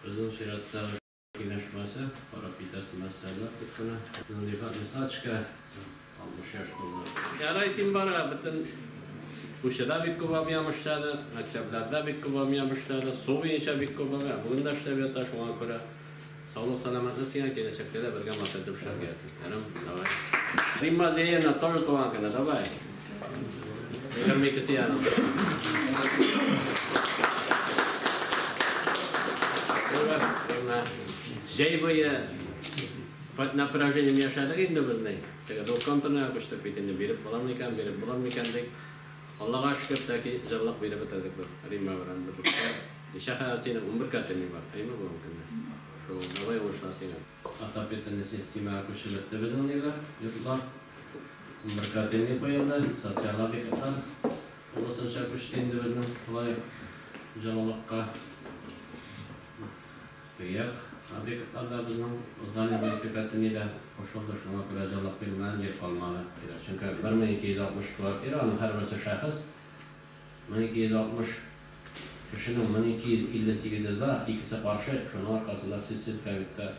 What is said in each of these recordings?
Безнең чираттагы киңәшмәсе, карап китәсе мәсьәләләр дип кенә. Безнең Рифат Мисачка 60 яшь тулды. Ярай син бара, бөтен күчәдә бик күп объем эшләде, мәктәпләрдә бик күп объем эшләде, су буенча бик күп объем, бүген дә эшләп ята, шуңа күрә саулык, сәламәтлек сиңа, киләчәктә дә бергә матур итеп эшләргә язсын. Ярым, давай. Римма Зеевна тоже туган көне, давай. 22 январь. Җәй буе под напряжением яшәдек инде без ни. Теге двухконтурныйга күчтек бит инде, биреп буламы икән, биреп буламы икән дип. Аллага шөкер, тәки җылылык биреп бетердек без Римма белән берлектә. Ничә хәзер синең 11 котельный бар, әйме бүгенге көндә? Шул, давай уңышлар сиңа. Отопительный системага күчеп бетте безнең ниләр, йортлар. 11 котельный куелды, социаль объектлар тулысынча күчте инде безнең шулай җылылыкка. Төяк объектлар да безнең узган елгы ике котельный да кушылды, шуңа күрә җылылык бирмәгән җир калмады. Чөнки 1260 квартира, аның һәрберсе шәхес, 1260 кешенең 1258-е за, икесе каршы, шуның аркасында сессия ковидта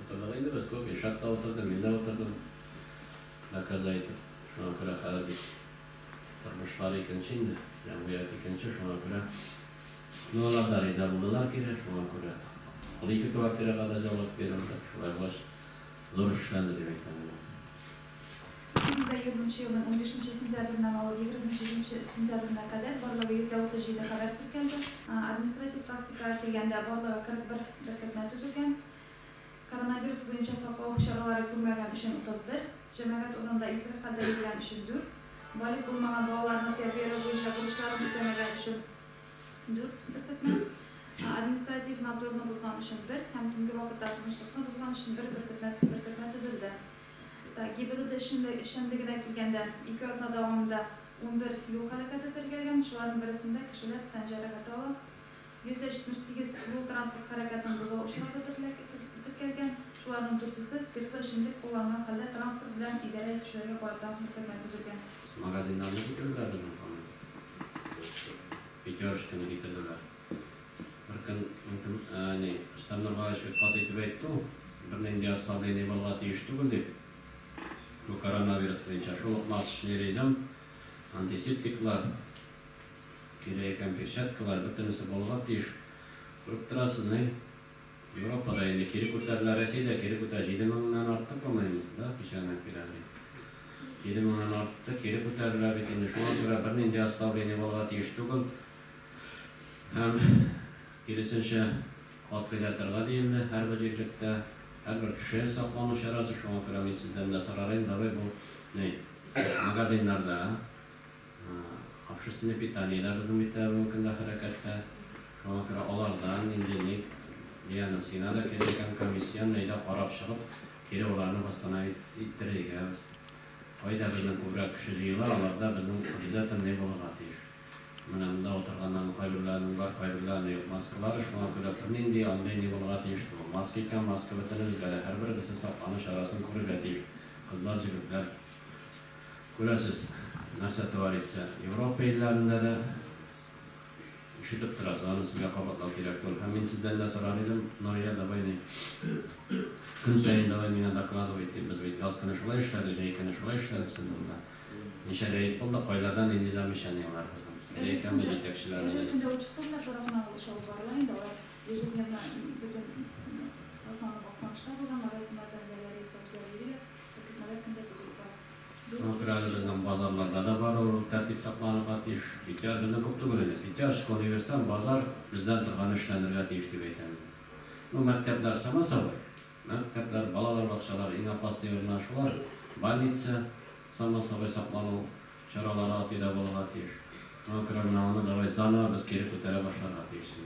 утырдык инде без күп, Илшат та утырды, мин дә утырдым, доказа итеп. Шуңа күрә хәзер бит тормышлар икенче инде, җәмгыять икенче, шуңа күрә ну алар да риза булдылар кире, шуңа күрә ул ике квартирага да җавап бирелде, шулай булгач зур эш эшләнде дип әйтәм мин. 2020 елның 15 сентябреннән алып 27 сентябренә кадәр барлыгы 137 хәбәр теркәлде. Административ практикага килгәндә барлыгы 41 беркетмә төзелгән. Коронавирус буенча саклау чаралары күрмәгән өчен 31, җәмәгать урынында исерек хәлдә йөргән өчен 4, балигъ булмаган балаларны тәрбияләү буенча бурычларын үтәмәгән өчен 4 беркетмә, административ надзорны бозган өчен 1 һәм төнге вакытта тынычлыкны бозган өчен 1 беркетмә төзелде. ГИБДД эшчәнлегенә килгәндә, 2 атна дәвамында 11 юл һәлакәте теркәлгән, шуларның берсендә кешеләр тән җәрәхәте ала. 178 юл-транспорт хәрәкәтен бозу очрагы теркәлгән, шуларның 4-се спиртлы эчемлек кулланган хәлдә транспорт белән идарә итүчеләргә карата беркетмә төзелгән. Магазиннарны китерделәр безнең, по-моему. Пятерочканы китерделәр. Бер көн ни, Рөстәм Нургалиевич бик каты итеп әйтте ул, бернинди ослабление булырга тиеш түгел дип. Бу коронавирус буенча шул ук масочный режим, антисептиклар, кирәк икән перчаткалар, бөтенесе булырга тиеш. Күреп торасыз, ни, Европада инде кире күтәрелә, Россиядә кире күтәрелә, 7 меңнән артты, по-моему, да, кичәне киләләр. 7 меңнән артты, кире күтәрелә бит инде. Шуңа күрә бернинди ослабление булырга тиеш түгел. Һәм киресенчә катгыйлатырга диелде һәрбер җирлектә, һәрбер кеше саклану чарасы. Шуңа күрә мин сездән дә сорар идем, давай бу ни магазиннарда, общественное питание дә безнең бит бүгенге көндә хәрәкәттә. Шуңа күрә алардан нинди ни Диана, сиңа да кирәк икән комиссияне әйдә карап чыгып, кире аларны восстановить иттерергә. Кайда безнең күбрәк кеше җыела, аларда безнең обязательно ни булырга тиеш. Менә монда утырганнарның кайберләренең бар, кайберләренең юк маскалары, шуңа күрә бернинди андый ни булырга тиеш түгел. Маска икән, маска бөтенебезгә дә, һәрберебезне саклану чарасын күрергә тиеш. Кызлар, җегетләр, күрәсез, нәрсә творится. Европа илләрендә дә ишетеп торасыз, аны сезгә кабатлау кирәк түгел. Һәм мин сездән дә сорар идем, Нурия, давай ни, көн саен давай миңа докладывайте, без бит яз көне шулай эшләдек, җәй көне шулай эшләдек сезнең белән. Ничә рейд булды, кайларда нинди замечаниелар безнең? Кирәк икән бит җитәкчеләрне дә. Әлеге көндә участковыйлар тарафыннан ул эш алып барыла инде, алар ежедневно бөтен в основном Актанышта булган магазиннарда ниләр рейдлар йөриләр, беркетмәләр көндә төзелеп бара. Шуңа күрә әле безнең базарларда да бару тәртип сакланырга тиеш. Пятя безнең күп түгел инде. Пятерочка, универсам, базар бездән торган эшләнергә тиеш дип әйтәм мин. Ну, мәктәпләр само собой. Мәктәпләр, балалар бакчалары иң опасный урыннар шулар. Больница само собой саклану чаралары атыйда булырга тиеш. Шуңа күрә менә аны давай заново без кире күтәрә башларга тиеш.